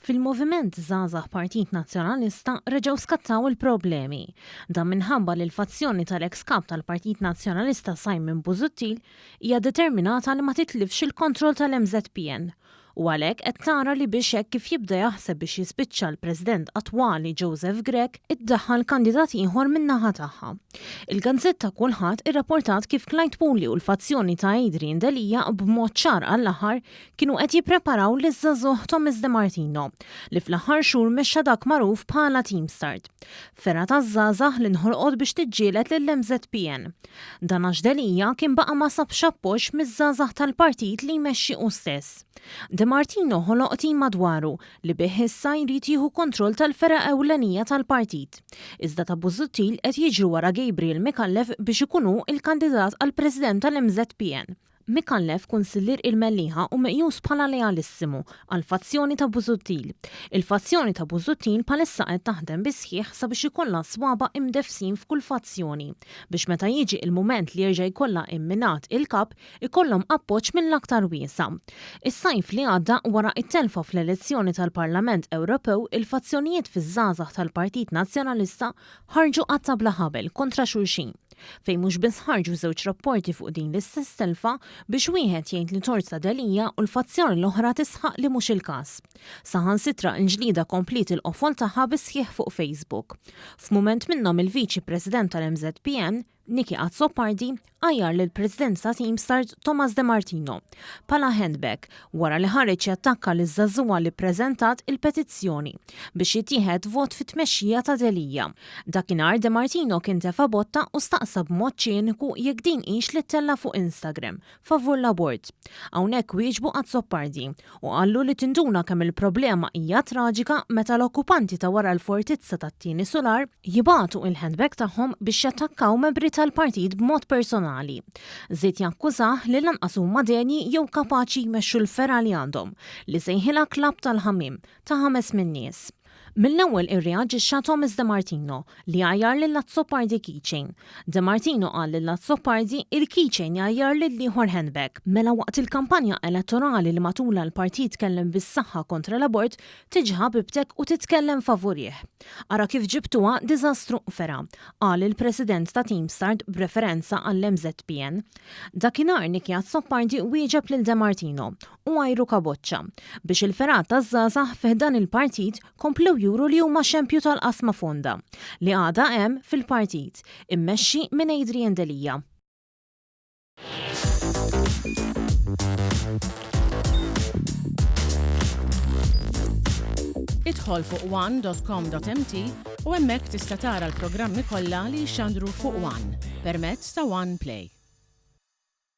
Fil-Moviment Żgħażagħ Partit Nazzjonalista reġgħu skattaw il-problemi. Dan minħabba li l-fazzjoni tal-eks Kap tal-Partit Nazzjonalista Simon Busuttil hija determinata li ma titlifx il-kontroll tal-MŻPN u għalhekk qed tara li biex hekk kif jibda jaħseb biex jispiċċa l-President attwali Joseph Grech iddaħħal kandidat ieħor min-naħa tagħha. Il-gazzetta Kulħadd irrapportat kif Clyde Puli u l-fazzjoni ta' Adrian Delia b'mod ċar għall-aħħar kienu qed jippreparaw liż-żagħżugħ Thomas De Martino, li fl-aħħar xhur mexxa dak magħruf bħala Team Start, fergħa taż-żgħażagħ li nħolqot biex tiġġieled lill-MŻPN. Dan għax Delia kien baqa' ma sabx appoġġ miż-żgħażagħ tal-partit li jmexxi hu stess. De Martino ħoloq tim madwaru li bih issa jrid jieħu kontroll tal-fergħa ewlenija tal-partit. Iżda ta' Busuttil qed jiġru wara Gabriel Micallef biex ikun hu l-kandidat għall-President tal-MŻPN. Micallef, kunsillier il-Mellieħa hu meqjus bħala lealissimu għall-fazzjoni ta' Busuttil. Il-fazzjoni ta' Busuttil bħalissa qed taħdem bis-sħiħ sabiex ikollha swaba' imdeffsin f'kull fazzjoni biex meta jiġi il-mument li jerġa' jkollha imminat il-kap ikollhom appoġġ mill-aktar wiesa'. Is-sajf li għadda wara it-telfa fl-elezzjoni tal-Parlament Ewropew il-fazzjonijiet fiż-żgħażagħ tal-Partit Nazzjonalista ħarġu qatta' bla ħabel kontra xulxin. Fejn mhux biss ħarġu żewġ rapporti fuq din l-istess telfa biex wieħed jgħid li tort ta' Delia u l-fazzjoni l-oħra tisħaq li mhux il-każ. Saħansitra l-ġlieda kompliet il-qofol tagħha bis-sħiħ fuq Facebook. F'mument minnhom il-Viċi President tal-MŻPN, Nicky Azzopardi, għajjar lill-President ta' Teamstars Thomas De Martino bħala handbag wara li ħareġ jattakka liż-żagħżugħa li ppreżentat il-petizzjoni biex jittieħed vot fit-tmexxija ta' Delia. Dakinhar De Martino kien tefa' botta u staqsa b'mod ċiniku jekk din hix li ttella' fuq Instagram favur l-abort. Hawnhekk wieġbu Azzopardi u qallu li tinduna kemm il-problema hija traġika meta l-okkupanti ta' wara l-fortizza tat-tieni sular jibagħtu il-handbag tagħhom biex jattakkaw membri tal-partit b'mod personali. Żied jakkużah li lanqas huma denji jew kapaċi jmexxu l-fergħa li għandhom, li sejħilha klabb tal-ħamiem ta' 5,000 nies. Mill-ewwel irreaġixxa Thomas De Martino li għajjar lil Azzopardi keychain. De Martino qal lil Azzopardi il-keychain jgħajjar lill-ieħor handbag. Mela waqt il-kampanja elettorali li matulha l-partit tkellem bis-saħħa kontra l-abort, tiġi ħabibtek u titkellem favurih. Ara kif ġibtuha diżastru fergħa, qal il-President ta' Team Start b'referenza għall-MŻPN. Dakinhar Nicky Azzopardi wieġeb lil De Martino u għajru kaboċċa, biex il-fergħat taż-żgħażagħ fi ħdan il-partit komplew juru li huma xempju tal-qasma fonda, li għadha hemm fil-partit, immexxi minn Adrian Delia. Idħol fuq one.com.mt u hemmhekk tista' tara l-programmi kollha li jixxandru fuq One permezz ta' One Play.